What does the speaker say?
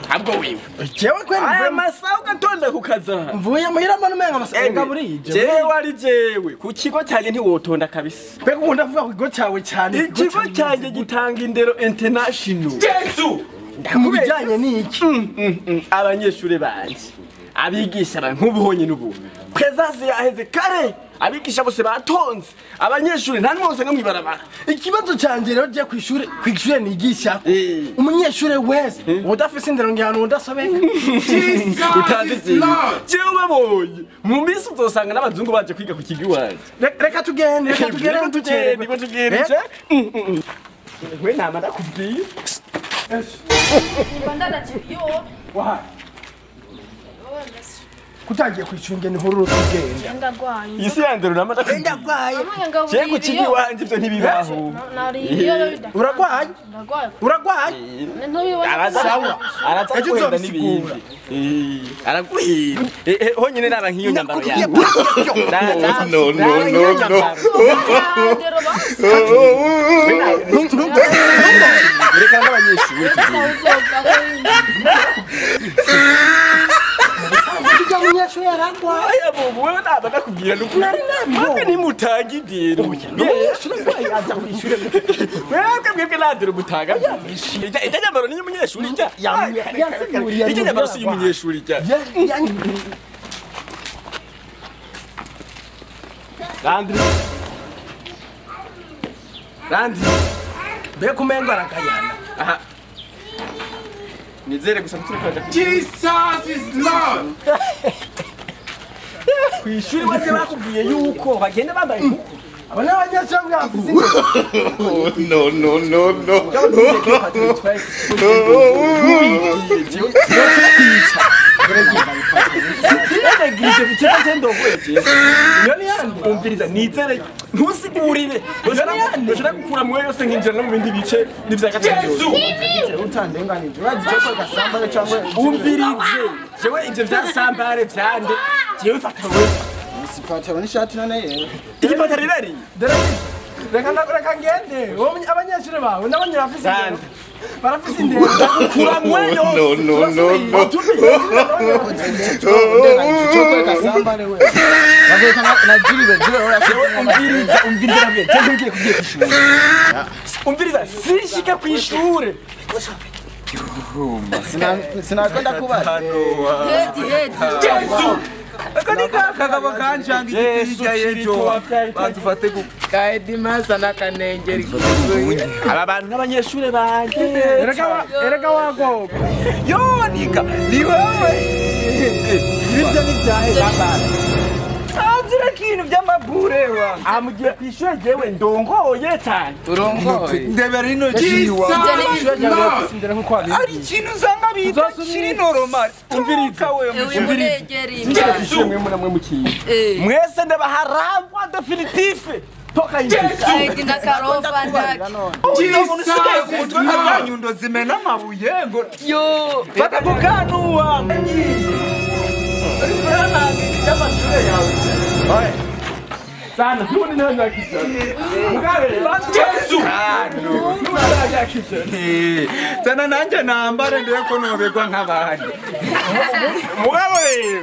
Ntabwo wiwe. Jewe kweli aya masaha ugatonda kukaza. Mvuye muhira mbona umenga amasaha burije. Jewe ari jewe ku kigo cyanjye ntiwotonda kabisa. Mbega ubu ndavuga ku kigo cyawe cyane. Ikigo cyanjye gitanga indero international. Yesu! Mu bijyanye n'iki? Abanyeshuri banje abigisha nk'ubuhonye n'ubu. Presence yaheze kare. Abigisha bose batonze abanyeshuri nta n'umwe usanga mwibarabara. Ikibazo cyanjye rero je kwishuri kwishuri nigisha umunyeshuri wese udafise indero ngihano udasobeka. Utazi jewe babonye mu minsi uzosanga n'abazungu baje kwiga ku kigo iwanje. Reka tugende reka tugende tugende niko tugende. We nama ndakubwiye. Wahai kutagiye kwicunga ni hororo tugenda. Ndagwaye. Isi yandero nama ndakubwiye. Ndagwaye. Je ku kigo iwanje ivyo ntibibaho. Uragwaye? Ndagwaye. Uragwaye? Ntubibona. Araza guhenda n'ibindi. Araguhenda. Honyine naba nk'iyo nyambaro yawe. No no no no. Reka n'abanyeshuri tugende. Umunyeshuri yaragwaye. Aya bobo wewe naba ndakubwira n'ukuri. Mwebwe ntimutanga indero. Umunyeshuri arwaye aza kwishuri. Mwebwe mwebwe nta ndero mutanga. Ijya nyambaro ni y'umunyeshuri ijya. Ijya nyambaro si y'umunyeshuri ijya. Landry. Landry. Mbega umengo aragayana. Aha. Nizere gusa kutureka. Jesus is Lord. Kwishuri baje bakubwiye yuko bagenda bambaye nkuko. Aba n'abanyeshuri bafise indero. No no no no. Umviriza nizere ntusigurire. Ushobora gukura mwe yose nkinjira no mu bindi bice n'ivya gatatu. Utandenganije urazi cyo gasambare cyangwa umvirize. Jewe ivyo vya sambare vyande jewe fata wewe. Isipataro n'ishati none yewe. Igipataro irari. Reka reka ngende. Abanyeshuri bawe nabonye bafise indero. Barafise indero. Kura mwe yose. No no no no. Umviriza umviriza nabwiye. Jewe ngiye kugiye kwishuri. Umviriza sinshika kwishuri. Sinakwenda kubaza. Hedi hedi. Yesu. Akanika kagabo kanjanga igiti yejo badufate ku kaedimasa nakanengeri. Aba bantu n'abanyeshuri banje. Erega wagogo. Yo nika ni wewe. Ibyo ni byahe bambara. Azira kintu by'amabure wa. Amugiye kwishuri jewe ndongoye cyane. Urongoye. Ndebera ino jiwa. Ari kintu usanga bita kiri normal. Umviriza wewe. Umviriza. Mwe mwe mukiye. Mwese ndabaharangwa definitive. Toka inje. Enda karofa ndaki. Jesus azanyundo zimena amabuye ngo yo fata kukanuwa. Uri kurana y'amashure yawe. Oye. Sana nuni nanya kijana. Mugabe Yesu. Nuni nanya kijana. Sana nanje nambare ndiye ko nobegwa nk'abandi. Mugabe.